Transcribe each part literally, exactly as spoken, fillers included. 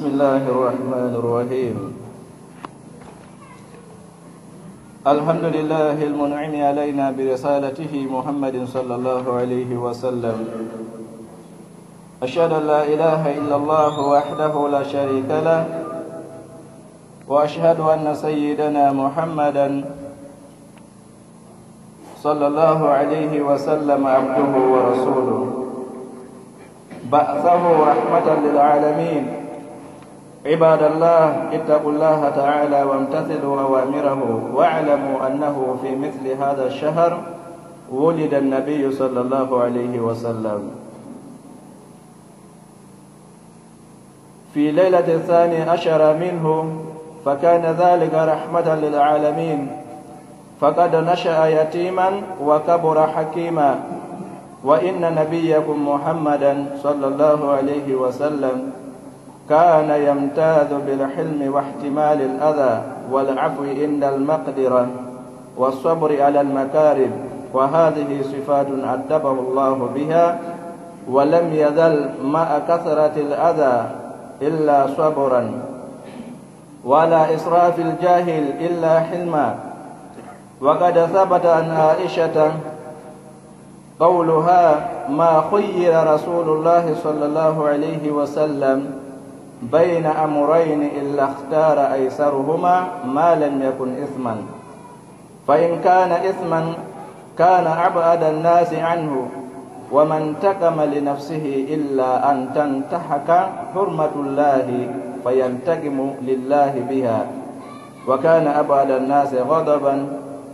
بسم الله الرحمن الرحيم. الحمد لله المنعم علينا برسالته محمد صلى الله عليه وسلم. أشهد أن لا إله إلا الله وحده لا شريك له، وأشهد أن سيدنا محمدا صلى الله عليه وسلم عبده ورسوله، بعثه رحمة للعالمين. عباد الله، اتقوا الله تعالى وامتثلوا أوامره، واعلموا أنه في مثل هذا الشهر ولد النبي صلى الله عليه وسلم في ليلة الثاني عشر منه، فكان ذلك رحمة للعالمين، فقد نشأ يتيما وكبر حكيما، وإن نبيكم محمدا صلى الله عليه وسلم كان يمتاز بالحلم واحتمال الأذى والعفو عند المقدرة والصبر على المكاره، وهذه صفات أدبه الله بها، ولم يزل مع كثرة الأذى إلا صبرا، وعلى إسراف الجاهل إلا حلما. وقد ثبت عن عائشة قولها: ما خير رسول الله صلى الله عليه وسلم بين أمرين إلا اختار أيسرهما ما لم يكن إثما، فإن كان إثما كان أبعد الناس عنه، وما انتقم لنفسه إلا أن تنتهك حرمة الله فينتقم لله بها، وكان أبعد الناس غضبا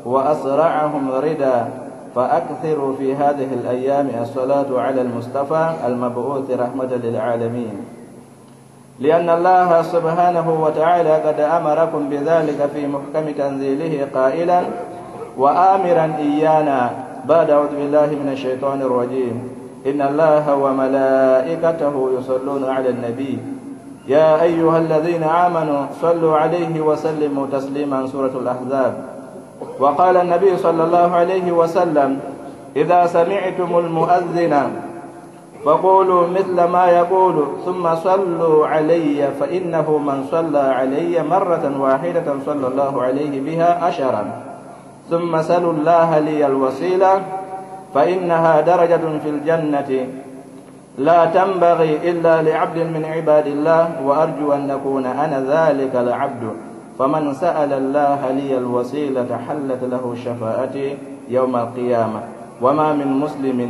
وأسرعهم ردا، فأكثروا في هذه الأيام الصلاة على المصطفى المبعوث رحمة للعالمين، لأن الله سبحانه وتعالى قد أمركم بذلك في محكم تنزيله قائلا: وآمرا إيانا، بعد أعوذ بالله من الشيطان الرجيم، إن الله وملائكته يصلون على النبي، يا أيها الذين آمنوا صلوا عليه وسلموا تسليما. سورة الأحزاب. وقال النبي صلى الله عليه وسلم: إذا سمعتم المؤذن فقولوا مثل ما يقول، ثم صلوا علي، فإنه من صلى علي مرة واحدة صلى الله عليه بها عشرا، ثم سلوا الله لي الوسيلة، فإنها درجة في الجنة لا تنبغي إلا لعبد من عباد الله، وأرجو أن أكون أنا ذلك العبد، فمن سأل الله لي الوسيلة حلت له شفاعتي يوم القيامة، وما من مسلم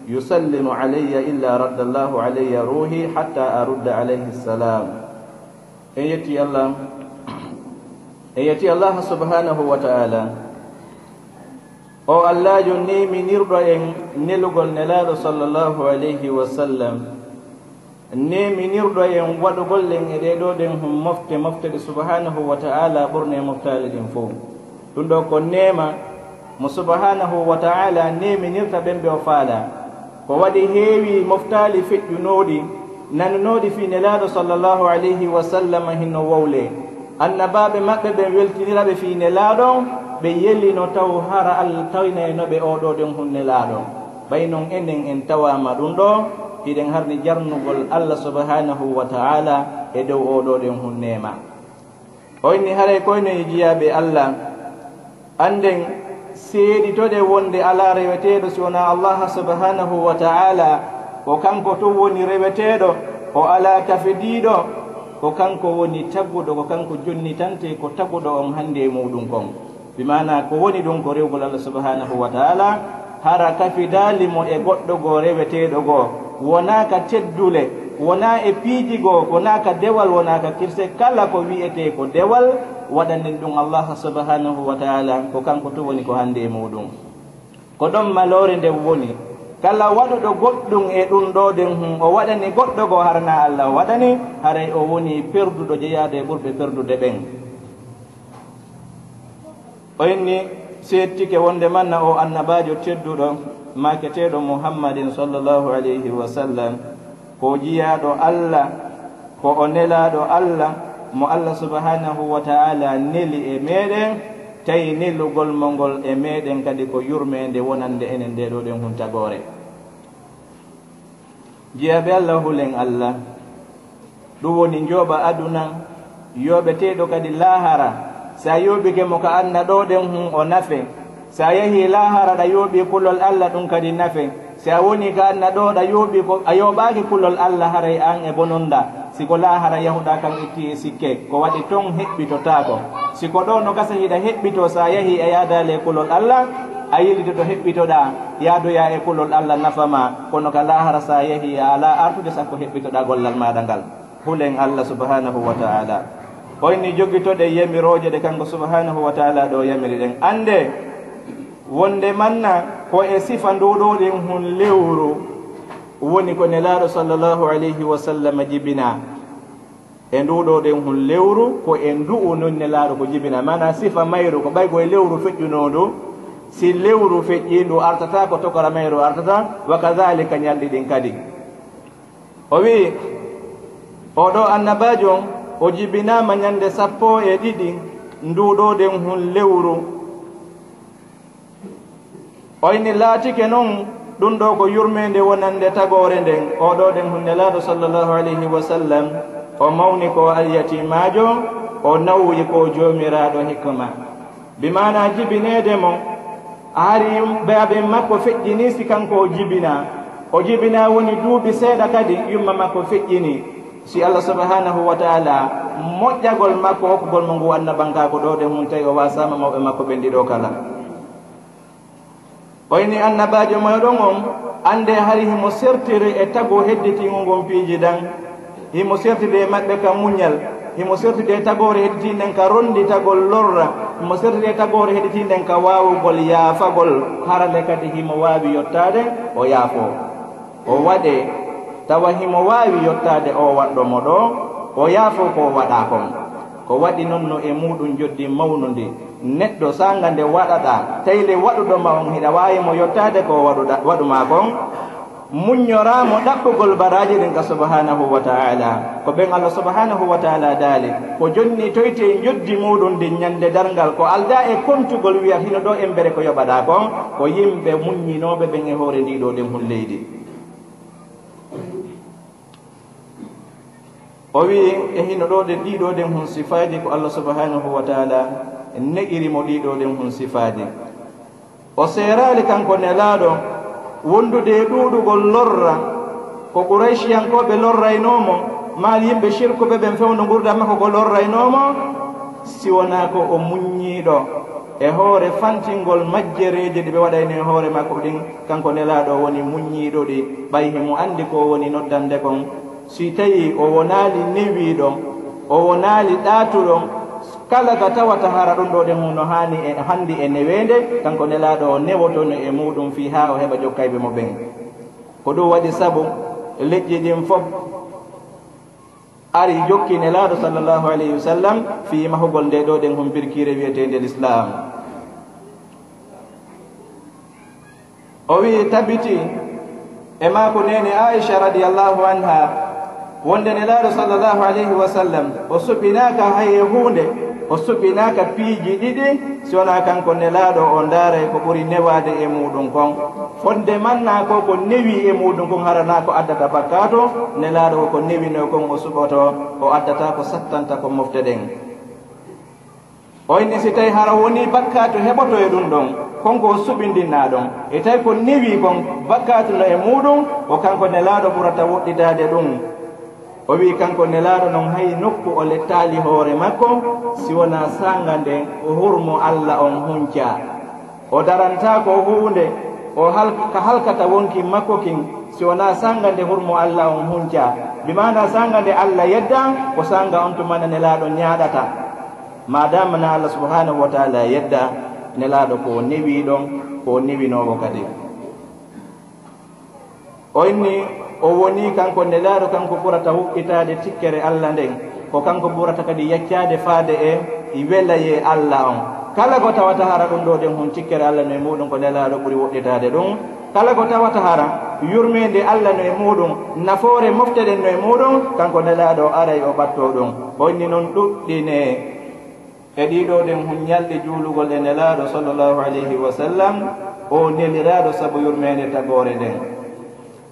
يسلم علي إلا رد الله علي روحي حتى أرد عليه السلام. En yetti Allah, en yetti Allah subhanahu wa ta'ala, o Allaajo neeminirɗo en nelugol Nelaaɗo sallallahu alayhi wa sallam, neeminirɗo en waɗugol en e ɗee ɗoo ɗen mofte, mofte ɗe subhanahu wa ta'ala ɓurne moftaali ɗin fow. Ɗum ɗoo ko neema mo subhanahu wa ta'ala neeminirta ɓen ɓe o faalaa. Ko waɗi heewi moftaali feƴƴunooɗi, nanunooɗi fii Nelaaɗo sallallahu alayhi wa sallam hino wowlee. Annabaaɓe maɓɓe ɓen weltinira ɓe fii Nelaaɗo, ɓe yelino taw hara Alla tawinayno ɓe oo ɗoo ɗen hun Nelaaɗo. Ɓay non enen en tawaama ɗum ɗoo, hiɗen harni jarnugol Alla subhanahu wa ta'ala e dow oo ɗoo ɗen hun neema. O inni haray ko enen e jiyaaɓe Alla, annden seeditoɗen wonde alaa reweteeɗo si wonaa Allaha subhanahu wa ta'ala, ko kanko tun woni reweteeɗo, o alaa kafidiiɗo, ko kanko woni taguɗo, ko kanko jonnitante ko taguɗo on hannde e muuɗum kon. Bi maanaa ko woni ɗum ko rewugol Alla subhanahu wa ta'ala, hara kafidaali mo e goɗɗo goo reweteeɗo goo, wonaa ka teddule, wonaa e piiji goo, wonaa ka dewal, wonaa ka kirse, kala ko wi'etee ko dewal, waɗanen ɗum Allah subhanahu wa ta'ala, ko kanko tun woni ko hannde e muuɗum. Ko ɗon maloore nden woni, kala waɗuɗo goɗɗum e ɗum ɗoo ɗen hun, o waɗani goɗɗo goo hara naa Allah o waɗani, haray o woni perduɗo jeyaaɗo e ɓurɓe perdude ɓen. O inni, seettike wonde manna o annabaajo tedduɗo, maaketeeɗo Muhammadin sallallahu alayhi wa sallam, ko jiyaaɗo Alla, ko o nelaaɗo Alla, mo Alla subhanahu wa ta'ala neli e meɗen, tawi nelugol mo ngol e meɗen kadi ko yurmeende wonande enen ndee ɗoo ɗen hun tagoore. Jiyaaɓe Alla, hulen Alla. Ɗun woni njooɓa aduna, yooɓeteeɗo kadi laahara. Si a yooɓike mo ka aduna ɗoo ɗen hun, o nafe. Si a yehii laahara, ɗa yooɓii kulol Alla, ɗun kadi nafe. Si a wonii ka aduna ɗoo, ɗa yooɓii ko, a yooɓaaki kulol Alla, haray an e bononda. Si ko laahara yahuɗaa kan, ittii e sikke, ko waɗi ton heɓɓitotaako. Si ko ɗoo no gasa hiɗa heɓɓitoo, si a yahii a yaadaali e kulol Alla, a yillitoto heɓɓitoɗaa, yaadoyaa e kulol Alla nafa maa. Kono ka laahara si a yahii a alaa artude, sakko heɓɓitoɗaa gollal maaɗa ngal. Hulen Alla subhanahu wa ta'ala. O inni jogitoɗen yamirooje ɗe kanko subhanahu wa ta'ala ɗoo yamiri ɗen. Anndee, wonde manna ko e sifa nduuɗoo ɗen hun lewru woni ko Nelaaɗo sallallahu alayhi wa sallam jibinaa. E nduuɗoo ɗen hun lewru, ko e ndu'u non Nelaaɗo ko jibinaa. Maanaa sifa mayru ko ɓay ko e lewru feƴƴunoo ndu, si lewru feƴƴii ndu artataa ko tokora mayru artata, wa kadhalika ñalɗi ɗin kadi. O wi'i, oo ɗoo annabaajo on, o jibinaama ñande sappo e ɗiɗi nduuɗoo ɗen hun lewru. O inni laatike non ɗun ɗoo ko yurmeende wonande tagoore nden, oo ɗoo ɗen hun Nelaaɗo sallallahu alayhi wa sallam, o mawni ko alyatimaajo, o nawyi ko Joomiraaɗo hikma. Bi maanaa jibineede mo, hari yum-, baaben makko feƴƴinii si kanko o jibinaa. O jibinaa woni duuɓi seeɗa kadi yumma makko feƴƴinii. Si Allah subhanahu wa ta'ala moƴƴagol makko, hokkugol mo ngu annabankaaku ɗoo ɗen hun, tawi o waasaama mawɓe makko ɓen ɗiɗo kala. O inni annabaajo mooɗon on, anndee hari himo sertiri e tagu hedditiingu ngun piiji ɗan. Himo sertiri e maɓɓe ka muñal. Himo sertiri e tagoore hedditiinde nden ka ronnditagol lorra. Himo sertiri e tagoore hedditiinde nden ka waawugol yaafagol. Hara le kadi himo waawi yottaade, o yaafoo. O waɗee, tawa himo waawi yottaade o waɗɗo mo ɗoo, o yaafoo ko o waɗaa kon. Ko waɗi non no e muuɗum njoddi mawnundi. Neɗɗo saanga nde waɗaɗaa, tawi le waɗuɗo ma on hiɗa waawi mo yottaade ko waɗuɗa-, waɗu maa kon, muññoraa mo ɗaɓɓugol baraaji ɗin ka subhanahu wa ta'ala. Ko ɓen Allah subhanahu wa ta'ala daali, ko jonnitoytee njoddi muuɗum ndin ñande darngal, ko aldaa e kontugol wi'a hino ɗoo embere ko yoɓaɗaa kon, ko yimɓe muññinooɓe ɓen e hoore ndii ɗoo ɗen hun leydi. O wi'i, e hino ɗoo ɗen, ɗii ɗoo ɗen hun sifaaji ko Allah subhanahu wa ta'ala ne'iri mo ɗii ɗoo ɗen hun sifaaji. O seeraali kanko Nelaaɗo wondude e ɗuuɗugol lorra ko Qurayshiyankooɓe lorraynoo mo, maa yimɓe shirkuɓe ɓen fewndo ngurndan makko ko lorraynoo mo, si wonaa ko o muññiiɗo e hoore fantingol majjereeji ɗi ɓe waɗayno e hoore makko ɗin, kanko Nelaaɗo woni muññiiɗo ɗi, ɓay himo anndi ko woni noddande kon. Si tawii o wonaali newiiɗo, o wonaali ɗaatuɗo, kala ka tawata hara ɗun ɗoo ɗen no haani e, handi e neweende, kanko Nelaaɗo o newotono e muuɗum fii haa o heɓa jokkayɓe mo ɓen. Ko ɗun waɗi sabu leƴƴi ɗin fof ari jokki Nelaaɗo sallallahu alayhi wa sallam fii mahugol ndee ɗoo ɗen humpirkiire wi'eteende Lislaam. O wi'i, tabitii e maako neene Aisha radiyallahu anha, wonde Nelaaɗo sallallahu alayhi wa sallam, o suɓinaaka hay e huunde, o suɓinaaka piiji ɗiɗi, si wonaa kanko Nelaaɗo o ndaaray ko ɓuri newaade e muuɗum kon. Fodde man naa ko ko newi e muuɗum kon hara naa ko addata bakkaatu, Nelaaɗo ko ko newinoo kon o suɓoto, o addata ko sattanta ko mofte ɗen. O inni si tawi hara wonii bakkaatu heɓoto e ɗun ɗon, kon ko o suɓindinnaa ɗon. E tawi ko newi kon bakkaatu no e muuɗum, ko kanko Nelaaɗo ɓurata woɗɗitaade ɗun. O wi'i kanko Nelaaɗo non hay nokku o lettaali hoore makko, si wonaa saanga nde hurmo Alla on huncaa. O darantaako huunde o hal-, ka halkata wonki makko kin, si wonaa saanga nde hurmo Alla on huncaa. Bi maanaa saanga nde Alla yeddaa, ko saanga on tuma nde Nelaaɗo ñaaɗata. Maadaama na Allah subhanahu wa ta'ala yedda Nelaaɗo ko o newi ɗon, ko o newinoowo kadi. O inni, o woni kanko Nelaaɗo, kanko ɓurata huɓɓitaade tikkere Allah nden, ko kanko ɓurata kadi yaccaade faade e welayee Allah on. Kala ko tawata hara ɗum ɗoo ɗen hun tikkere Allah no e muuɗum ko Nelaaɗo ɓuri woɗɗitaade ɗum. Kala ko tawata hara yurmeende Allah no e muuɗum, nafoore mofte ɗen no e muuɗum, kanko Nelaaɗo aray o ɓattoo ɗum. O inni non ɗuɗɗinee e ɗii ɗoo ɗen hun ñalɗi juulugol e Nelaaɗo sallallahu alayhi wa sallam, o neliraaɗo sabu yurmeende tagoore nden.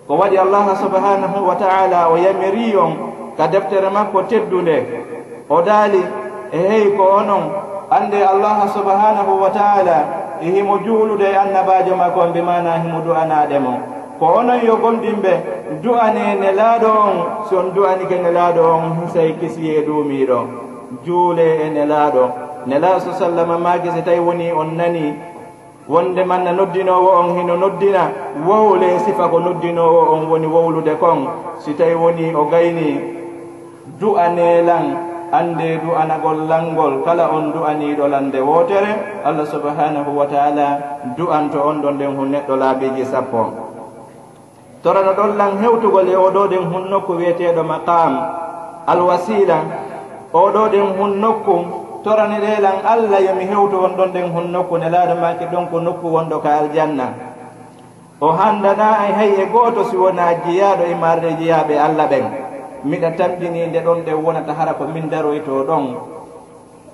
Ko waɗi Allah subhanahu wa ta'ala o yamirii on ka deftere makko teddunde, o daali, "Eey, ko onon, anndee Allaahu subhaanahu wa ta'aalaa, e himo juulude e annabaajo makko on, bi maanaa himo du'anaade mo. Ko onon yo gomɗinɓe, du'anee Nelaaɗo on, si on du'anike Nelaaɗo on, hisay kisiyee ɗuumiiɗo." Juulee e Nelaaɗo. Nelaaɗo sallama maaki, si tawi wonii on nanii, wonde manna noddinoowo on hino noddina, wowlee sifa ko noddinoowo on woni wowlude kon. Si tawi wonii o gaynii, du'anee lan, anndee du'anagol lan ngol, kala on du'aniiɗo lan nde wootere, Allah subhaanahu wa ta'aalaa du'anto on ɗon nden hun neɗɗo laabiiji sappo. Toranoɗon lan hewtugol e oo ɗoo ɗen hun nokku wi'eteeɗo maqaam alwasiila. Oo ɗoo ɗen hun nokku, toraneɗee lan Alla yo mi hewtu on ɗon ɗen hun nokku, Nelaaɗo maaki ɗon ko nokku wonɗo ka aljanna. O hanndanaa hay e gooto si wonaa jeyaaɗo e marde jeyaaɓe Alla ɓen. Miɗa tamƴinii nde ɗon ɗen wonata hara ko min daroytoo ɗon.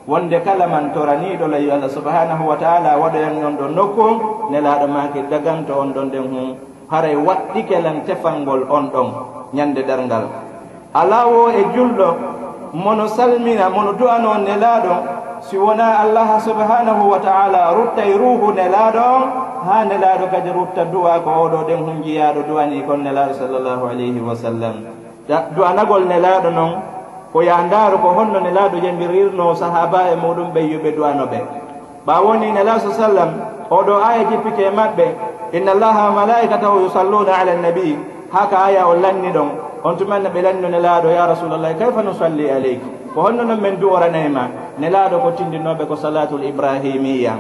Wonde kala man toraniiɗo la yo Allah subhaanahu wa ta'aalaa waɗoyan on ɗon nokku, Nelaaɗo maaki daganto on ɗon ɗen hun, haray waɗɗike lan tefangol on ɗon ñande darngal. Alaa woo e julɗo mo no salmina, mo no du'anoo Nelaaɗo, si wonaa Allah subhaanahu wa ta'aalaa ruttay ruuhu Nelaaɗo on, haa Nelaaɗo kadi rutta du'aa ko oo ɗoo ɗen hun jiyaaɗo du'anii kon Nelaaɗo sallallahu alayhi wa sallam. Da-, du'anagol Nelaaɗo non, ko yo a ndaaru ko honno Nelaaɗo yamirirnoo sahaabaaɓe muuɗum ɓen yo ɓe du'ano ɓe. Ɓaawo nii Nelaaɗo sallam, oo ɗoo aaya jippike e maɓɓe, "Inna Allaha wa malaa'ikatahu yusalluuna ala nabi." Haa ka aaya on lanni ɗon, on tuma ɓe lannino Nelaaɗo, "Ya Rasuulallahi, kayfa nusalli alayk?" Ko honno non men du'oranay ma? Nelaaɗo ko tindinooɓe ko salaatul ibrahimiyya.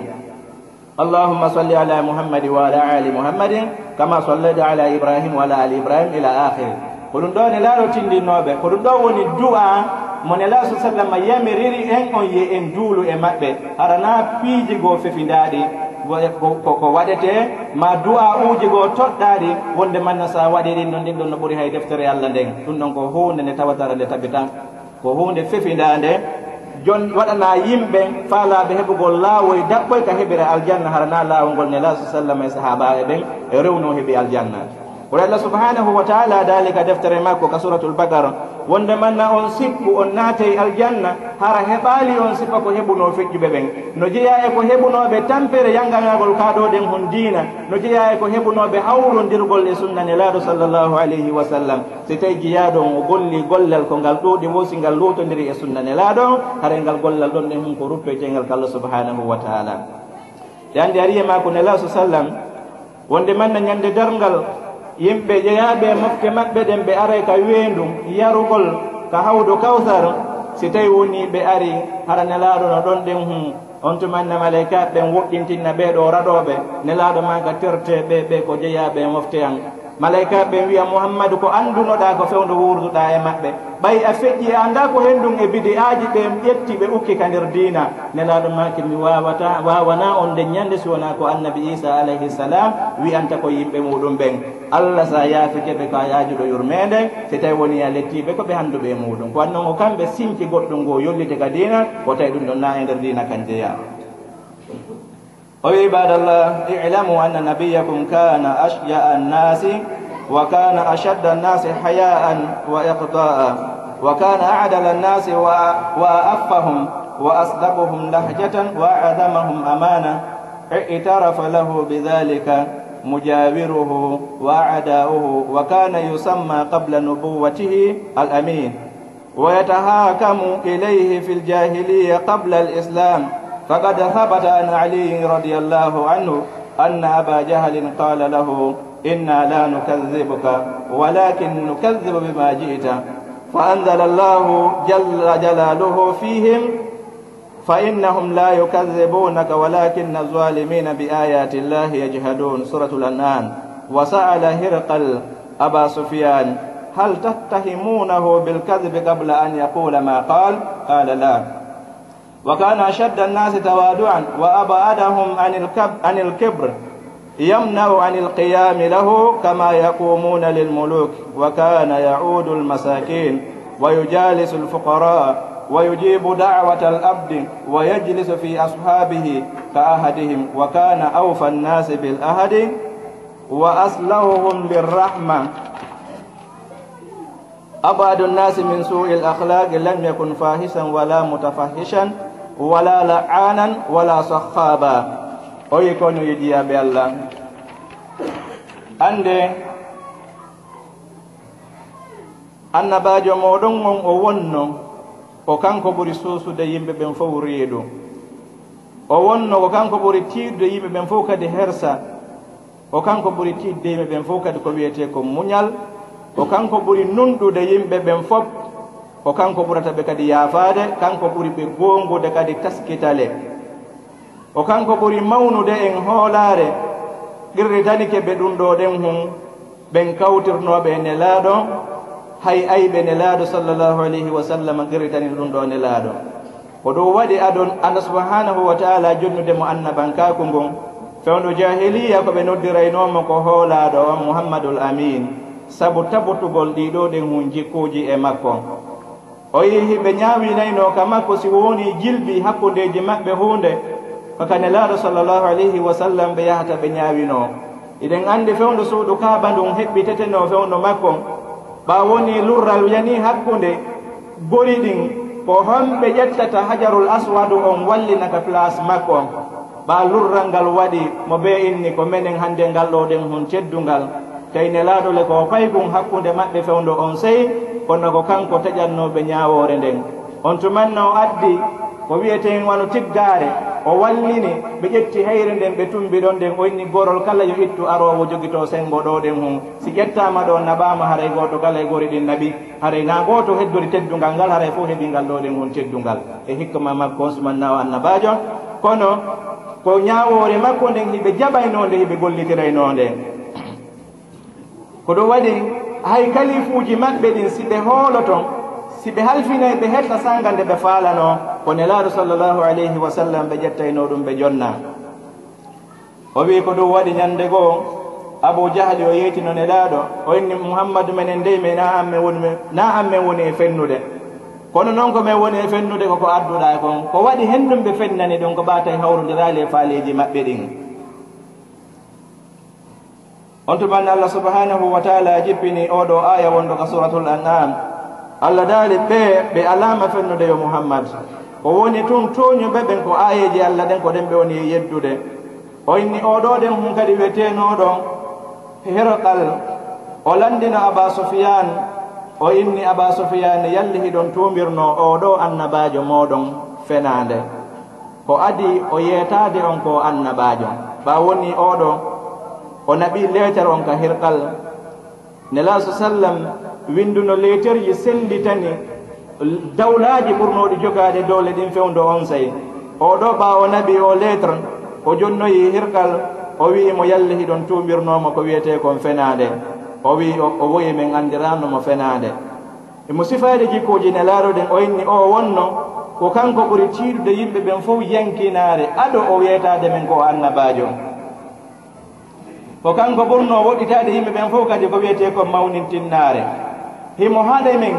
Allahumma salli ala Muhammadin wa ala ali Muhammadin kama sallaita ala Ibrahim wa ala ali Ibrahim ila akhiri. Ko ɗum ɗoo Nelaaɗo tindinooɓe, ko ɗum ɗoo woni du'aa mo Nelaaɗo sallallahu alaihi wasallam yamiriri en on yo en juulu e maɓɓe. Hara naa piiji goo fefindaaɗi, ko, ko, ko waɗetee, maa du'aa'uuji goo toɗɗaaɗi, wonde manna sa waɗi ɗin ɗon, ɗin ɗon no ɓuri hay deftere Alla nden. Ɗum ɗon ko huunde nde tawata nde tabitan. Ko huunde fefindaande, jon waɗanaa yimɓe faalaaɓe heɓugol laawoy daɓɓoy ka heɓira aljanna, hara naa laawol ngol Nelaaɗo sallama e sahaabaaɓe ɓen e rewnoo heɓi aljanna. Ko Allah subhanahu wa ta'ala daali ka deftere makko ka Suratul Baqara, wonde manna on sikku on naatay aljanna, hara heɓaali on sifa ko heɓunoo feƴƴuɓe ɓen. No jeyaa e ko heɓunooɓe tampere yannganaagol kaa ɗoo ɗen hon diina, no jeyaa e ko heɓunooɓe hawrondirgol e sunna Nelaaɗo sallallahu alayhi wa sallam. Si tawii jiyaaɗo on o gollii gollal ko ngal ɗuuɗi, wo si ngal luutondiri e sunna Nelaaɗo on, haray ngal gollal ɗon ɗen hun ko ruttoyteengal ka Allah subhanahu wa ta'ala. Ɓe anndi ari e maako Nelaaɗo sallam, wonde manna ñande darngal, yimɓe jeyaaɓe e mofte maɓɓe ɗen ɓe aray ka weendu yarugol ka hawdu Kawsar, si tawii wonii ɓe ari, hara Nelaaɗo no ɗon ɗen hun. On tuma anna malaykaaɓe ɓen woɗɗintinna ɓee ɗoo raɗooɓe, Nelaaɗo maaka tertee ɓe, ɓe ko jeyaaɓe e mofte an. Malaykaaɓe ɓen wi'a, "Muhammadu, ko anndunoɗaa ko fewndo wuurduɗaa e maɓɓe? Ɓay a feƴƴii, a anndaa ko henɗun e bidi'aaji ɓe ƴetti ɓe ukki ka nder diina?" Nelaaɗo maaki, "Mi waawataa, waawanaa on nden ñande si wonaa ko annabi Iisaa alayhi salaam wi'anta ko yimɓe muuɗum ɓen." Allah, si a yaafike ɓe, ko a yaajuɗo yurmeende, si tawii wonii a lettii ɓe, ko ɓe hannduɓe e muuɗum. Ko waɗi non ko kamɓe sinci goɗɗun goo yolliti ka diina, ko tawi ɗum ɗon naa e nder diina kan jeyaa. O wi'i, "Ibadallah, i'lamu anna nabiyyakum kana ashja'a an-nasi, wa kana ashadda an-nasi haya'an wa iqda'a, wa kana a'dala an-nasi wa, wa a'affahum, wa asdaquhum lahjatan, wa a'zamahum amana." I'tarafa lahu bidhalika mujawiruhu wa a'da'uhu, wa kana yusamma qabla nubuwwatihi al-Amin, wa yatahakamu ilayhi fil jahiliyya qabla al-Islam. Faqad thabata an Ali radiyallahu anhu anna Aba Jahlin qala lahu, "Inna la nukadhibuka, walakin nukadhibu bima ji'ta." Fa anzala Allahu jalla jalaluhu fihim, "Fa innahum la yukadhibunaka walakinna adh-dhalimina bi ayati Allahi yajhadun." Suratul An'am. Wa sa'ala Hirqal Aba Sufyan, "Hal tattahimunahu bil kadhibi qabla an yaqula ma qal?" Qala, "La." Wa kana ashadda an-nasi tawadu'an wa ab'adahum anil kab-, anil kibr. يمنع عن القيام له كما يقومون للملوك، وكان يعود المساكين ويجالس الفقراء ويجيب دعوة العبد ويجلس في أصحابه كعهدهم، وكان أوفى الناس بالعهد وأصلحهم للرحمة. أبعد الناس من سوء الأخلاق لم يكن فاحشا ولا متفحشا ولا لعانا ولا سخابا. O wi'i ko no yiɗiyaaɓe Alla. Annde, annabaajo mooɗon on o wonno, ko kanko ɓuri suusude yimɓe ɓen fow reedu. O wonno ko kanko ɓuri tiiɗude yimɓe ɓen fow kadi hersa. Ko kanko ɓuri tiiɗude yimɓe ɓen fow kadi ko wi'etee ko muñal. Ko kanko ɓuri nunɗude yimɓe ɓen fow. Ko kanko ɓurata ɓe kadi yaafaade, kanko ɓuri ɓe goongude kadi taskitale. Ko kanko ɓuri mawnude en hoolaare, qirritanike ɓe ɗun ɗoo ɗen hun, ɓen kawtirnooɓe e Nelaaɗo, hay ayɓe Nelaaɗo sallallahu alayhi wa sallam qirritani ɗun ɗoo Nelaaɗo. Ko ɗun waɗi adon Alla subhanahu wa ta'ala jonnude mo annabankaaku ngun, fewndo jaahiliya ko ɓe noddiraynoo mo ko hoolaaɗo on Muhammadul Amiin, sabu tabutugol ɗii ɗoo ɗen hun jikkuuji e makko. O yi'i hiɓe ñaawinaynoo ka makko si wonii jilbi hakkundeeji maɓɓe huunde, ko ka Nelaaɗo sallallahu alayhi wa sallam ɓe yahata ɓe ñaawinoo. Hiɗen anndi fewndo suudu Kaaba ndun heɓɓitetenoo fewndo makko. Ɓaa wonii lurral yani hakkunde gori ɗin, ko honɓe ƴettata Hajarul Aswadu on wallina ka place makko? Ɓaa lurral ngal waɗi mo bee inni ko menen hannde ngal ɗoo ɗen hun teddungal. Tawi Nelaaɗo le ko o paykun hakkunde maɓɓe fewndo on sey, kono ko kanko taƴannoo ɓe ñaawoore nden. On tumanna o addi ko wi'eten wano tiggaare, o wallini ɓe ƴetti hayre nden ɓe tumbi ɗon nden, o inni gorol kala yo ittu aroowo jogitoo senngo ɗoo ɗen hun. Si ƴettaama ɗoo naɓaama haray gooto kala e gori ɗin naɓi, haray naa gooto heddori teddungal ngal, haray fow heɓi ngal ɗoo ɗen hun teddungal. E hikma makko on sumanna o annabaajo, kono ko ñaawoore makko nden hiɓe jaɓaynoo nde, hiɓe gollitiraynoo nde. Ko ɗun waɗi hay kalifuuji maɓɓe ɗin, si ɓe hooloto, si ɓe halfinay, ɓe hetta saanga nde ɓe faalanoo, ko Nelaaɗo sallallahu alayhi wa sallam ɓe ƴettaynoo ɗun ɓe jonna. O wi'i ko ɗun waɗi ñande goo, Abu Jahli o yeetino Nelaaɗo, o inni, "Muhammadu, menen dey, men naa an men woni, naa an men woni e fennude. Kono non ko men woni e fennude ko ko adduɗaa kon. Ko waɗi hennun ɓe fennani ɗun ko ɓaa tawi hawrondiraali e faaleeji maɓɓe ɗin?" On tuman Allah subhanahu wa ta'ala jippini oo ɗoo aaya wonɗo ka Suuratul An'aam. Allah daali ɓe, ɓe alaama fennude yo Muhammad. Ko woni tun tooñuɓe ɓen ko aayeeje Allah ɗen, ko ɗen ɓe woni e yeddude. O inni oo ɗoo ɗen hun kadi wi'eteenooɗo Hirqal, o lanndino Abaa Sufyaan, o inni Abaa Sufyaan, "Yalli hiɗon tuumbirnoo oo ɗoo annabaajo mooɗon fenaande?" Ko adii o yeetaade on ko annabaajo. Ɓaa wonii oo ɗoo, o naɓii leeter on ka Hirqal. Nelaaɗo sallam winnduno leeterji sennditani dawlaaji ɓurnooɗi jogaade doole ɗin fewndo on sey. Oo ɗoo ɓaa o naɓii oo leeter, o jonnoyi Hirqal, o wi'i mo, "Yalli hiɗon tuumbirnoo mo ko wi'etee kon fenaande?" O wi'i, o, o woyi men anndiraano mo fenaande. Himo sifaade jikkuuji Nelaaɗo ɗin, o inni oo wonno ko kanko ɓuri tiiɗude yimɓe ɓen fow yankinaare, ado o yeetaade men ko o annabaajo. Ko kanko ɓurnoo woɗɗitaade yimɓe ɓen fow kadi ko wi'etee ko mawnintinnaare. Himo haɗi men,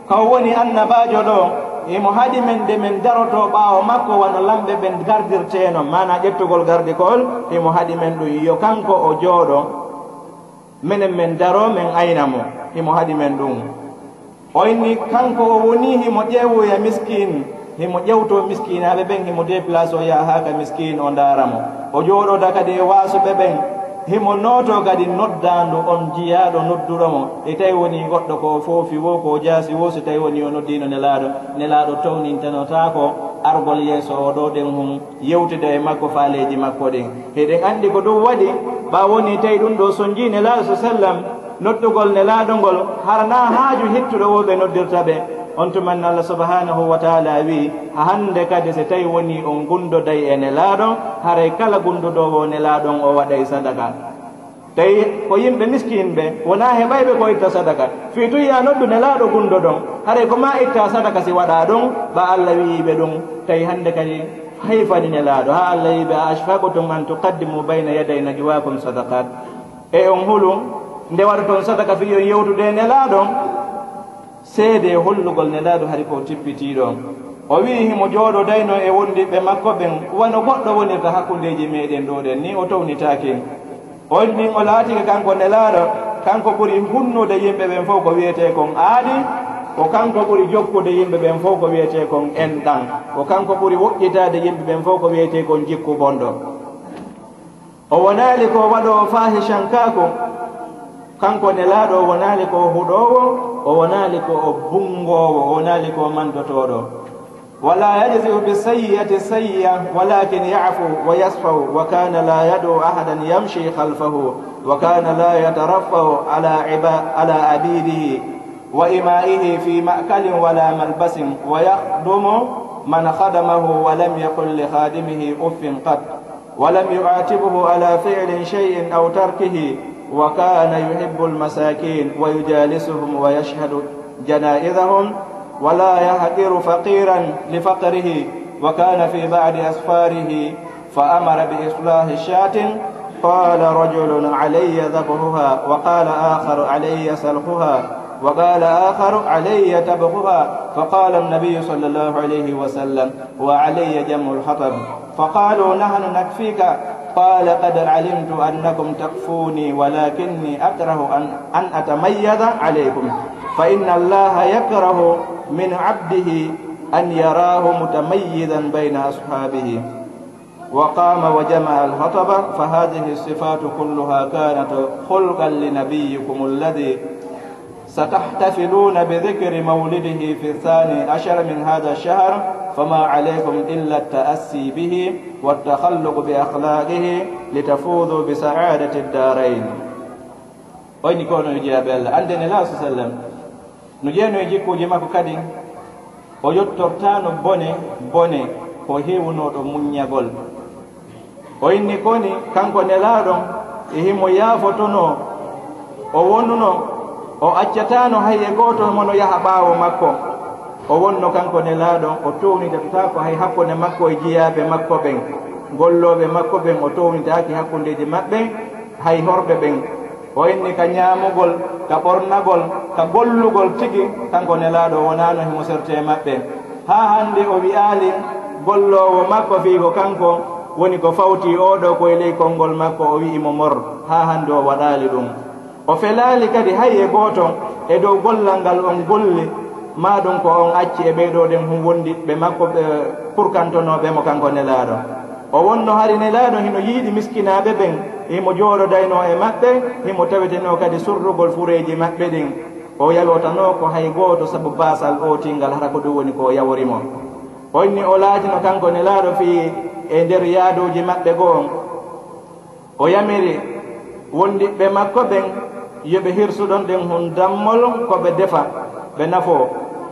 ka o woni annabaajo ɗoo, himo haɗi men nde men darotoo ɓaawo makko wano lamɓe ɓen gardirteeno, maanaa ƴettugol gardikol, himo haɗi men ɗun. Yo kanko o jooɗo, menen men daroo, men ayna mo, himo haɗi men ɗun. O inni kanko o wonii himo ƴeewoya miskiin, himo ƴewtoo miskiinaaɓe ɓen, himo déplacé o yaha haa ka miskiin o ndaara mo. O jooɗoda kadi e waasuɓe ɓen, himo nootoo kadi noddaandu on jiyaaɗo nodduɗo mo. E tawi wonii goɗɗo ko o foofi woo, ko o jaasi woo, si tawi wonii o noddiino Nelaaɗo, Nelaaɗo townintanotaako argol yeeso oo ɗoo ɗen hun. Yewtida e makko faaleeji makko ɗin. Hiɗen anndi ko ɗun waɗi, ɓaa wonii tawi ɗun ɗoo sonjii Nelaaɗo sa sallam, noddugol Nelaaɗo ngol, hara naa haaju hittuɗo woo ɓe noddirta ɓe. On tuman Allah subhanahu wa ta'ala wi'i, hannde kadi si tawi wonii on gundoday e Nelaaɗo, haray kala gundodoowo Nelaaɗo on o waɗay sadaka. Tawi ko yimɓe miskiin ɓe, wonaa heɓayɓe ko itta sadaka. Fii tun yo a noddu Nelaaɗo gundoɗon, haray ko maa ittaa sadaka si waɗaa ɗun, ɓaa Allah wi'ii ɓe ɗun. Tawi hannde kadi hay fani Nelaaɗo, haa Allah wi'i ɓe, "A ashfaqtum an tuqaddimu bayna yaday najwaakum sadaqat." E on hulu nde waɗoton sadaka fii on yewtude e Nelaaɗo? Seedee hollugol Nelaaɗo hari ko tippitiiɗo. O wi'i himo jooɗodaynoo e wondiɓɓe makko ɓen, wano goɗɗo wonirta hakkundeeji meɗen ɗoo ɗen, ni o townitaake. On ɗin o laatike kanko Nelaaɗo, Kanko ɓuri hunnude yimɓe ɓen fow ko wi'etee kon aadi, ko kanko ɓuri jokkude yimɓe ɓen fow ko wi'etee kon enɗan, ko kanko ɓuri woɗɗitaade yimɓe ɓen fow ko wi'etee kon jikku bonɗo. O wonaali ko waɗoowo faahishankaaku, kanko Nelaaɗo o wonaali ko huɗoowo, o wonaali ko o bunngoowo, o wonaali ko mantotooɗo. ولا يجزئ بالسيئة السيئة ولكن يعفو ويصفح، وكان لا يدعو أحدا يمشي خلفه، وكان لا يترفه على عبا-، على عبيده وإمائه في مأكل ولا ملبس، ويخدم من خدمه ولم يقل لخادمه أف قط. ولم يعاتبه على فعل شيء أو تركه، وكان يحب المساكين ويجالسهم ويشهد جنائزهم، ولا يحقر فقيرا لفقره، وكان في بعض أسفاره فأمر بإصلاح شاة، قال رجل: "علي ذبحها"، وقال آخر: "علي سلخها"، وقال آخر: "علي طبخها"، فقال النبي صلى الله عليه وسلم: "وعلي جمع الحطب". فقالوا: "نحن نكفيك". قال: "قد علمت أنكم تكفوني، ولكني أكره أن، أن أتميز عليكم، فإن الله يكره من عبده أن يراه متميزا بين أصحابه". وقام وجمع الحطب، فهذه الصفات كلها كانت خلقا لنبيكم الذي ستحتفلون بذكر مولده في الثاني عشر من هذا الشهر، فما عليكم إلا التأسي به والتخلق بأخلاقه لتفوزوا بسعادة الدارين. O inni ko onon yo jeyaaɓe Allah, annden Nelaaɗo sallam no jeyanoo e jikkuuji makko kadi, o yottortaano bone, bone ko heewunooɗo muññagol. O inni koni, kanko Nelaaɗo, e himo yaafotonoo, o wonuno, o accataano hay e gooto mo no yaha ɓaawo makko. O wonno kanko Nelaaɗo, o townitataako hay hakkunde makko e jiyaaɓe makko ɓen, gollooɓe makko ɓen, o townitaaki hakkundeeji maɓɓe hay horɓe ɓen. O inni ka ñaamugol, ka ɓornagol, ka gollugol tigi, kanko Nelaaɗo wonaano himo serti e maɓɓe. Haa hannde o wi'aali golloowo makko fii ko kanko woni ko fawtii oo ɗoo ko e ley konngol makko, o wi'i mo mor. Haa hannde o waɗaali ɗum. O felaali kadi hay e gooto e dow gollal ngal on golli, maa ɗum ko on acci e ɓee ɗoo ɗen hum wondiɓɓe makko, ɓe kurkantonooɓe mo kanko Nelaaɗo. O wonno hari Nelaaɗo hino yiɗi miskinaaɓe ɓen, himo jooɗodaynoo e maɓɓe, himo tawetenoo kadi surrugol fureeji maɓɓe ɗin. O yawotanoo ko hay gooto sabu baasal ootingal, hara ko ɗum woni ko o yawori mo. O inni o laatino kanko Nelaaɗo fii e nder yaaduuji maɓɓe goo. O yamiri wondiɓɓe makko ɓen yo ɓe hirsu ɗon ɗen hun dammol ko ɓe defa, ɓe nafoo.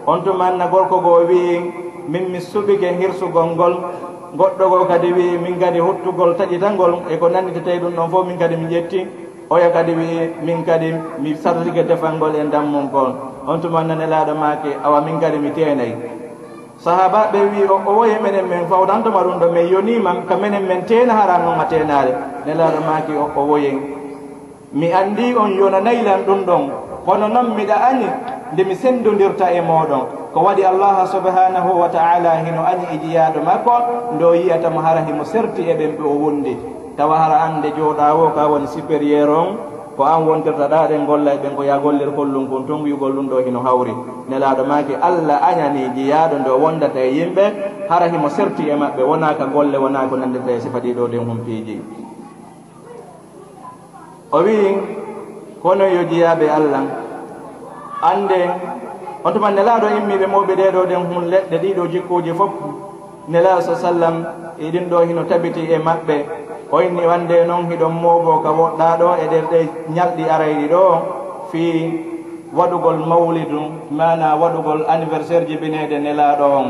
On tuma anna gorko goo wi'i, "Min mi suɓike hirsugol ngol." Goɗɗo goo kadi wi'i, "Min kadi huttugol taƴitangol e ko nannditata e ɗum ɗon fow min kadi mi ƴetti." Oya kadi wi'i, "Min kadi mi sarrike defangol e dammungol." On tuma anna Nelaaɗo maaki, "Awa min kadi mi teenay." Sahaabaaɓe wi'i, "O, o woye menen men fawtantoma ɗum ɗo, men yoniima ka menen men teena hara non a teenaali." Nelaaɗo maaki, "O, o woye. Mi anndii on yonanay lan ɗum ɗon, kono non miɗa añi nde mi senndondirta e mooɗon." Ko waɗi Allaahu subhaanahu wa ta'aalaa hino añi e jiyaaɗo makko, nde o yi'ata mo hara himo serti e ɓen ɓe o wondi. Tawa hara an nde jooɗaa woo ka woni supérieur on, ko an wontirta ɗaa ɗen gollay ɓen ko yaa gollir kollun kun tun wi'ugol ɗum ɗoo hino hawri. Nelaaɗo maaki, Alla añanii jiyaaɗo nde o wondata e yimɓe, hara himo serti e maɓɓe, wonaa ka golle, wonaa ko nanndita e sifa ɗii ɗoo ɗen humpiiji. O wi'i, "Kono yo jiyaaɓe Alla, anndee, on tuma Nelaaɗo immii ɓe mooɓi ɗee ɗoo ɗen hun leɗɗe ɗii ɗoo jikkuuji fof." Nelaaɗo sa sallam, e ɗin ɗoo hino tabiti e maɓɓe. O inni, "Wande non hiɗon mooɓoo ka woɗɗaa ɗoo e nder ɗee ñalɗi arayɗi ɗoo, fii waɗugol mawlidu, maanaa waɗugol anniversaire jibineede Nelaaɗo on.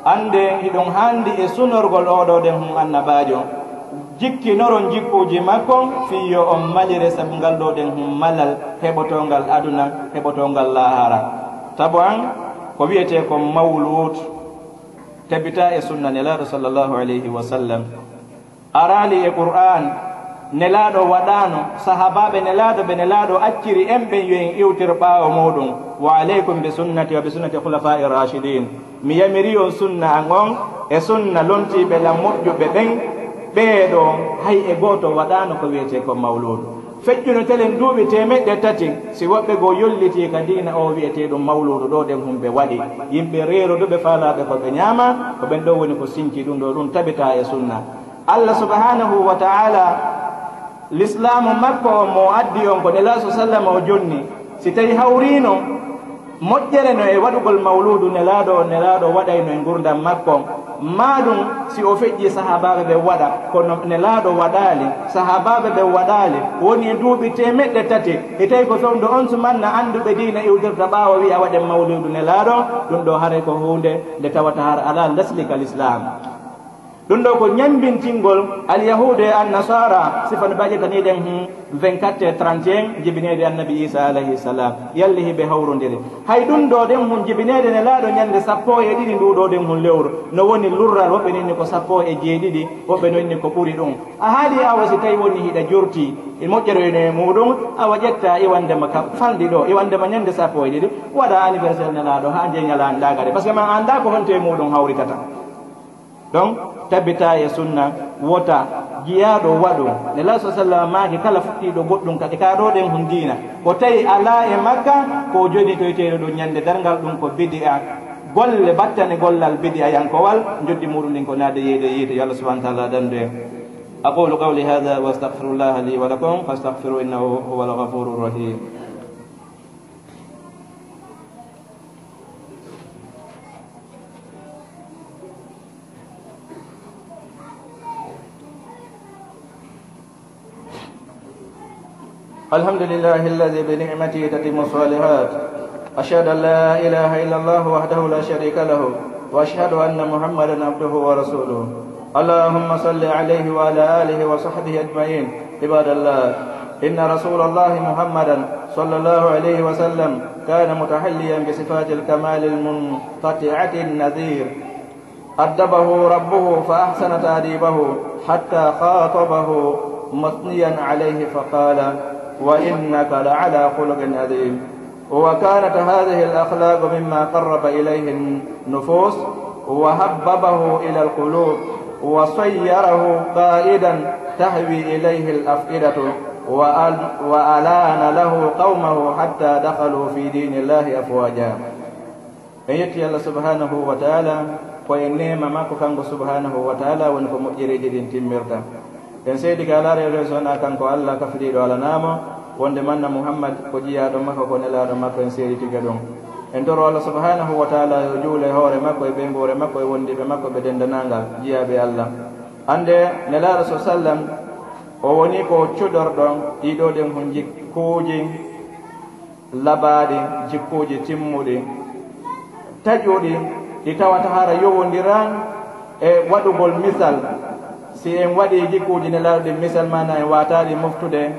Anndee, hiɗon haandi e sunorgol oo ɗoo ɗen hun annabaajo. Jikkinoron jikkuuji makko, fii yo on malire sabu ngal ɗoo ɗen hun malal heɓotoongal aduna, heɓotoongal laahara." Tabu an, ko wi'etee kon mawluud. Tabitaa e sunna Nelaaɗo sallallahu alayhi wa sallam. Araali e Qur'aan, Nelaaɗo waɗaano, sahaabaaɓe Nelaaɗo ɓe Nelaaɗo acciri en ɓen yo en iwtir ɓaawo muuɗum. "Wa alaykum bi sunnati wa bi sunnati khulafaa'i raashidiin." Mi yamiri on sunna an on e sunna lontiiɓe lan moƴƴuɓe ɓen, ɓee ɗoo hay e gooto waɗaano ko wi'etee ko mawluudu. Fejjuno telen duuɓi teemeɗɗe tati, si woɓɓe goo yollitii ka diina oo wi'eteeɗum mawluudu ɗoo, ɗen hun ɓe waɗi. Yimɓe reeruɓe faalaaɓe ko ɓe ñaama, ko ɓen ɗoo woni ko sinci ɗum ɗoo, ɗum tabitaa e sunna. Allah subhanahu wa ta'ala, lislaamu makko on mo o addi on, ko Nelaaɗo sallallahu alaihi wasallam o jonni. Si tawi hawriino, moƴƴere no e waɗugol mawluudu Nelaaɗo on, Nelaaɗo waɗayno e ngurndan makko on. Maa ɗum, si o feƴƴi sahaabaaɓe ɓen waɗa, kono Nelaaɗo waɗaali, sahaabaaɓe ɓen waɗaali, woni e duuɓi teemeɗɗe tati, e tawi ko fewndo on sumanna annduɓe diina iwtirta ɓaawo wi'a waɗen mawluudu Nelaaɗo, ɗum ɗoo haray ko huunde nde tawata har alaa ndasli ka lislaam. Ɗum ɗoo ko ñembintingol Alyahuudu e Annasaara, sifa no ɓe ƴettaniɗen, hmm, vingt-quatre e trente et un, jibineede Annabi Iisaa alayhi salaam. Yalli hiɓe hawrondiri. Hay ɗum ɗoo ɗen hun jibineede Nelaaɗo ñande sappo e ɗiɗi nduu ɗoo ɗen hun lewru. No woni lurral, woɓɓe no inni ko sappo e jeeɗiɗi, woɓɓe no inni ko ɓuri ɗum. A haali awa si tawi woni hiɗa jurti, e moƴƴere no e muuɗum, awa ƴetta iwande ma ka falndi ɗoo, iwande ma ñande sappo e ɗiɗi, waɗa anniversaire Nelaaɗo haa nde ñalaande ɗaagare. Parce que ma anndaa ko honto e muuɗum hawritata. Donc, tabitaa e sunna, wota jiyaaɗo waɗu. Nelaaɗo sallallahu alaihi wasallam maaki kala fuɗɗiiɗo goɗɗum kadi ka ɗoo ɗen hun diina, ko tawi alaa e makka, ko o jonnitoyteeɗo ɗum ñande darngal, ɗum ko bidi'a. Golle battane gollal bidi'ayankowal, njoddi muuɗum ɗin ko naade yeeyde yiite. Yo Allah subhanahu wa ta'ala dandu en. أقول قولي هذا وأستغفر الله لي ولكم فاستغفروه إنه هو الغفور الرحيم. الحمد لله الذي بنعمته تتم الصالحات. أشهد أن لا إله إلا الله وحده لا شريك له، وأشهد أن محمدا عبده ورسوله. اللهم صل عليه وعلى آله وصحبه أجمعين. عباد الله، إن رسول الله محمدا صلى الله عليه وسلم كان متحليا بصفات الكمال المنقطعة النظير. أدبه ربه فأحسن تأديبه حتى خاطبه مثنيا عليه فقال: "وإنك لعلى خلق عظيم". وكانت هذه الأخلاق مما قرب إليه النفوس وحببه إلى القلوب وصيره قائدا تهوي إليه الأفئدة وأل-، وألان له قومه حتى دخلوا في دين الله أفواجا. En yetti Allah subhanahu wa ta'ala ko e neema makko kanko subhanahu wa ta'ala woni ko moƴƴereeji ɗin timmirta. En seedi ka alaa reedo e so wonaa kanko Allah kafiriiɗo alanaamo, wonde manna Muhammad ko jiyaaɗo makko, ko nelaaɗo makko, en seedi tigi ɗum. En toro Allah subhanahu wa ta'ala yo juule hoore makko e ɓeynguure makko e wondiiɓe makko ɓe denndaangal jiyaaɓe Allah. Annde nelaaɗo so sallam, o woni ko cuɗorɗon ɗii ɗoo ɗen ko jikkuuji labaaɗi, jikkuuji timmuɗi, taƴuɗi, ɗi tawata hara yowondiran e waɗugol misal. Si en waɗi jikkuuji nelaaɗo ɗin misal, maana en waataali moftude,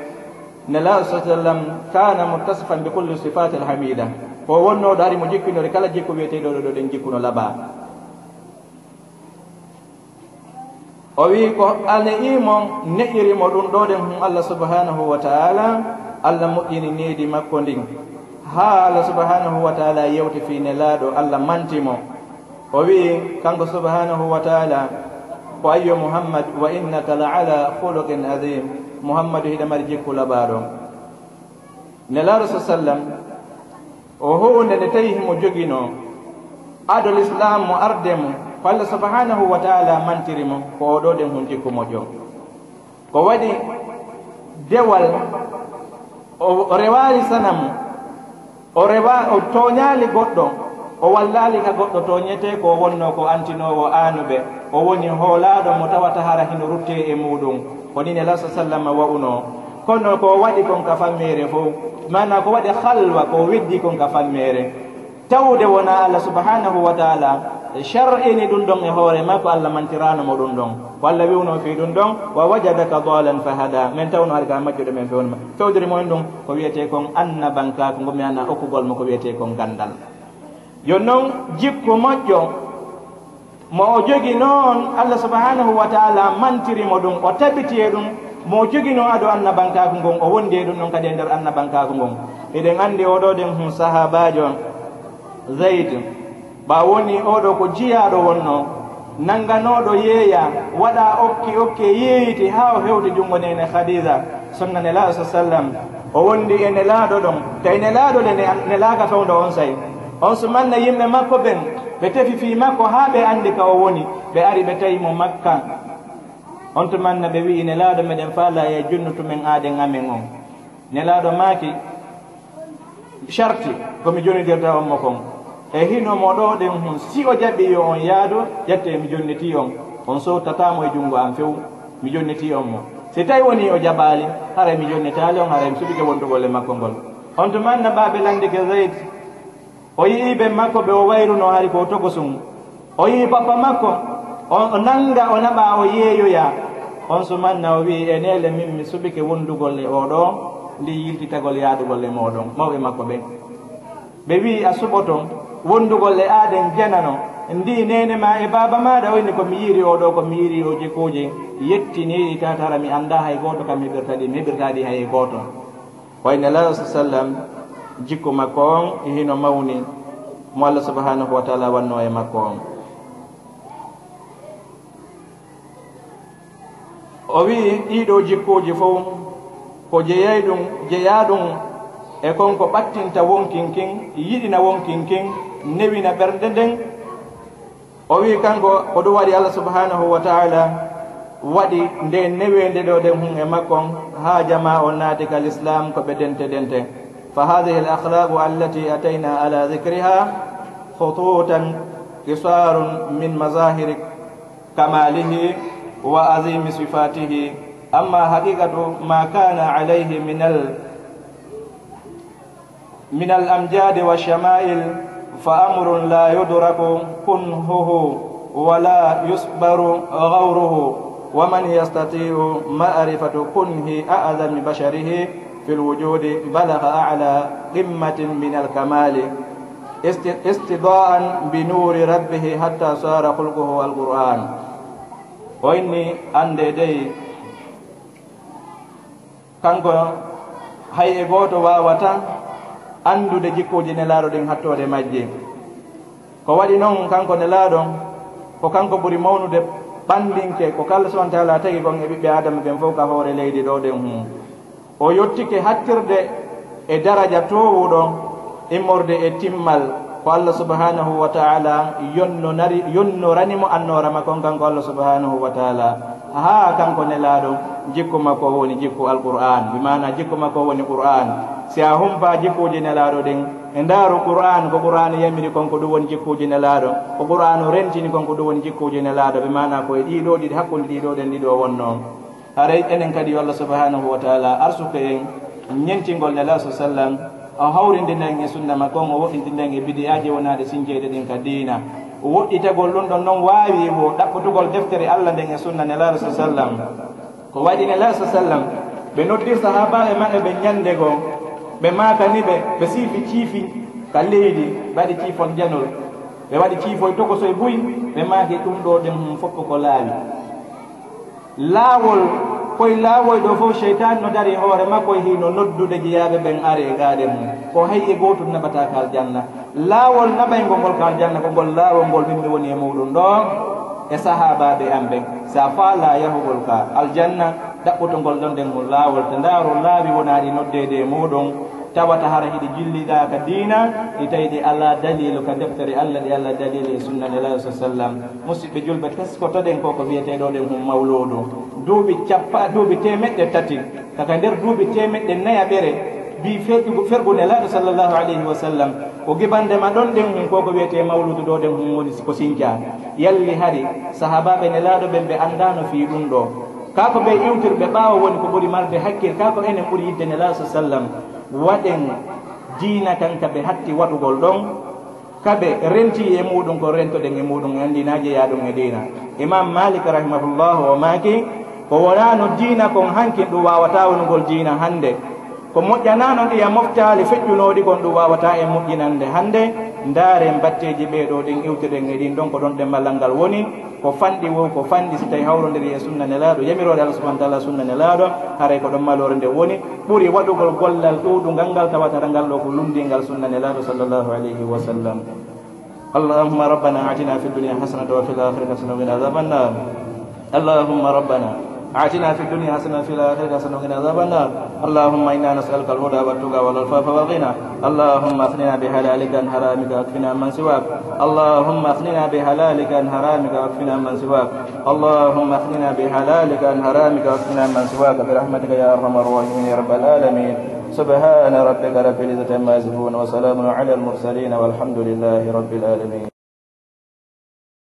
nelaaɗo sallallahu alaihi wasallam kana muttasifan bi kulli sifatil hamida. Ko wonnooɗo ari mo jikkinori kala jikku wi'eteeɗo ɗoo ɗen jikku no labaa. O wi'i ko ane'ii mo, ne'iri mo ɗum ɗoo ɗen hum Allah subhanahu wa ta'ala, Allah moƴƴini needi makko ndin. Haa Allah subhanahu wa ta'ala yewti fii nelaaɗo, Allah manti mo. O wi'i kanko subhanahu wa ta'ala, ko ayyo Muhammad, wa innaka la ala khuluqin azim. Muhammadu, hiɗa mari jikku labaaɗo. Nelaaɗo sa sallam, o huunde nde tawi himo joginoo ado Lislaam mo arde mo, ko Allah subhanahu wa ta'ala mantiri mo, ko oo ɗoo ɗen hun jikku moƴƴo. Ko waɗi dewal, o, o rewaali sanamu, o rewa-, o tooñaali goɗɗo, o wallaali ka goɗɗo tooñetee, ko o wonnoo ko antinoowo aanuɓe, o woni hoolaaɗo mo tawata hara hino ruttee e muuɗum, ko nii Nelaaɗo sa sallam wa'unoo. Kono ko o waɗi kon ka fammeere fow, maanaa ko waɗi halwa, ko o weddi kon ka fammeere. Tawde wonaa Allah subhanahu wa ta'ala shar'ini ɗum ɗon e hoore makko, Allah mantiraano mo ɗum ɗon. Ko Allah wi'unoo fii ɗum ɗon, "Wa wajadaka dalan fahada." Men tawno hari ka majjuɗo men fewnuma. Fewdiri mo en ɗum, ko wi'etee kon annabankaaku ngun, mi ana okkugol mo ko wi'etee kon ganndal. Yo non jikku moƴƴo. Mo o jogi non, Allah subhanahu wa ta'ala mantiri mo ɗum, o tabiti e ɗum, mo o joginoo ado annabankaaku ngon, o wondi e ɗum ɗon kadi e nder annabankaaku ngon. Eɗen anndi oo ɗoo ɗen hun sahaabaajo Zayd, ɓaa woni oo ɗoo ko jiyaaɗo wonnoo, nannganooɗo yeeya, waɗa okke okke yeeyiti haa o hewti junngo neene Khadija. Sunna Nelaaɗo sa sallam, o wondi e Nelaaɗo ɗon, tawi Nelaaɗo le ne, nelaaka fewndo on say. On sumanna yimɓe makko ɓen, ɓe tefi fii makko haa ɓe anndi ka o woni, ɓe ari ɓe tawi mo Makka. On tumanna ɓe wi'i, "Nelaaɗo, meɗen faalaa e junnutu men aaden amen on." Nelaaɗo maaki, "Sharti, ko mi jonnidirta on mo kon. E hino mo ɗoo ɗen hun, si o jaɓii yo on yaadu, ƴettee mi jonnitii on. On sowtataa mo e junngo an few, mi jonnitii on mo. Si tawi wonii o jaɓaali, haray mi jonnitaali on, haray mi suɓike wondugol e makko ngol." On tumanna ɓaaɓe lanndike Zayd, o yi'ii ben makko ɓe o wayrunoo hari ko o tokosun. O yi'i papa makko, on o nanga, o naɓa, o yeeyoya. On sumanna o wi'i, "E neele min mi suɓike wondugol e oo ɗoo, ndi yiltitagol yaadugol e mooɗon." Mawɓe makko ɓen. Ɓe wi'i, "A suɓoto wondugol e aaden janano. Ndi neene maa e baaba maaɗa o inni ko mi yi'iri oo ɗoo, ko mi yi'iri oo jikkuuji. Yettiniiɗi tata hara mi anndaa hay gooto kam mi heɓirta ɗi, mi heɓirtaa ɗi hay e gooto." Ko wayi Nelaaɗo sa sallam, jikku makko on e hino mawni mo Allah subhanahu wa ta'ala wannoo e makko on. O wi'i ɗii ɗoo jikkuuji fow ko jeyay ɗum, jeyaa ɗum e kon ko ɓattinta wonkin kin, yiɗina wonkin kin, newina ɓernde nden. O wi'i kanko ko ɗum waɗi Allah subhanahu wa ta'ala waɗi nde neweende ɗoo ɗen hun e makko on, haa jamaa on naati ka Lislaam ko ɓe dente dente. فهذه الأخلاق التي أتينا على ذكرها خطوطا قصار من مظاهر كماله وعظيم صفاته. أما حقيقة ما كان عليه من ال-، من الأمجاد والشمائل فأمر لا يدرك كنهه ولا يصبر غوره، ومن يستطيع معرفة كنه أعظم بشره في الوجود بلغ أعلى قمة من الكمال است-، استضاء بنور ربه حتى صار خلقه القرآن. O inni, anndee dey, kanko hay e gooto waawataa anndude jikkuuji Nelaaɗo ɗin hattoode majji. Ko waɗi non, kanko Nelaaɗo, ko kanko ɓuri mawnude ɓanndinke ko Allah subhanahu wa ta'ala tagi kon e ɓiɓɓe Aadama ɓen fow ka hoore leydi ɗoo ɗen hun. O yottike hattirde e daraja toowuɗo immorde e timmal ko Allah subhanahu wa ta'ala yonnonari, yonnorani mo annoora makko on kanko Allah subhanahu wa ta'ala. Haa kanko Nelaaɗo, jikku makko woni jikku Alqur'aan, bi maana jikku makko woni Qur'aan. Si a humpaa jikkuuji Nelaaɗo ɗin, e ndaaru Qur'aan, ko Qur'aan yamiri kon ko ɗum woni jikkuuji Nelaaɗo, ko Qur'aan rentini kon ko ɗum woni jikkuuji Nelaaɗo, bi maana ko e ɗii ɗoo ɗiɗi, hakkunde ɗii ɗoo ɗen ɗiɗo wonnoo. Haray enen kadi yo Allah subhanahu wa ta'ala arsuku en ñentingol Nelaaɗo sallam, o hawrindina en e sunna makko on, o woɗɗintina en e bidiyaaji wonaaɗi sinjeede ɗin ka diina. Woɗɗitagol ɗum ɗon non waawi wo ɗaɓɓutugol deftere Allah nden e sunna Nelaaɗo sallam. Ko waɗi Nelaaɗo sallam, ɓe noddi sahaabaaɓe maɓɓe ɓe ñande goo, ɓe maakani ɓe, ɓe siifi ciifi ka leydi, ɓe waɗi ciifol janol, ɓe waɗi ciifoy tokosoy buy, ɓe maaki ɗum ɗoo ɗen fof ko laawi. Laawol, koy laawoy ɗoo fof, seytaane no dari e hoore makko, e hino noddude jeyaaɓe ɓen are e gaade mum. Ko hay e gootum naɓataa ka aljanna. Laawol naɓayngol ngol ka aljanna, ko ngol laawol ngol min mi woni e muuɗum ɗoo, e sahaabaaɓe am ɓen. Si a faalaa yahugol ka aljanna, ɗaɓɓutongol ɗon ɗen mo laawol, ta ndaaru laawi wonaaɗi noddeede e muuɗum, tawata hara hiɗi jilliɗaa ka diina, ɗi tawi ɗi alaa daliilu ka deftere Allah, ɗi alaa daliilu e sunna Nelaaɗo sa sallam. Musidɓe julɓe, teskotoɗen ko ko wiyetee ɗoo ɗen hum mawluudu. Duuɓi cappa-, duuɓi teemeɗɗe tati, kaka nder duuɓi teemeɗɗe nayaɓere, bii feƴƴugo fergu Nelaaɗo sallallahu alayhi wa sallam, ko gibande ma ɗon ɗen hum ko ko wiyetee mawluudu ɗoo ɗen hum woni ko sinca. Yalli hari sahaabaaɓe Nelaaɗo ɓen ɓe anndaano fii ɗum ɗoo. Kaa ko ɓe iwtirɓe ɓaawo woni ko ɓuri marde hakkil, kaa ko enen ɓuri yidde Nelaaɗo sa sallam. Waɗen diina kan ka ɓe hatti waɗugol ɗon, ka ɓe renti e muuɗum ko rentoɗen e muuɗum, en anndi na jeyaa ɗum e diina. Imaam Maalik rahimahullahu o maaki, ko wonaano diina kon hankin ɗum waawataa wonugol diina hannde. Ko moƴƴanaano ɗiya moftaali feƴƴunooɗi kon ɗum waawataa en moƴƴinande hannde. Ndaaren batteeji ɓee ɗoo ɗin iwtirɗen e ɗin ɗon ko ɗon ɗemmalal ngal woni. Ko fanɗi wo, ko fanɗi si tawi hawrondiri e sunna Nelaaɗo, yamiroore Allah subhanahu wa ta'ala, sunna Nelaaɗo, haray ko ɗon maloore nde woni, ɓuri waɗugol gollal ɗuuɗungal ngal tawata ngal ɗoo ko lunndiingal sunna Nelaaɗo sallallahu alayhi wa sallam. اللهم ربنا آتنا في الدنيا حسنة وفي الآخرة حسنة وقنا عذاب النار. اللهم ربنا آتنا في الدنيا حسنة وفي الآخرة حسنة وقنا عذاب النار. اللهم إنا نسألك الهدى والتقى والعفاف والغنى. اللهم أغننا بحلالك عن حرامك واكفنا عمن سواك. اللهم أغننا بحلالك عن حرامك واكفنا عمن سواك. اللهم أغننا بحلالك عن حرامك واكفنا عمن سواك برحمتك يا أرحم الراحمين يا رب العالمين. سبحان ربك رب العزة عما يصفون وسلام على المرسلين والحمد لله رب العالمين.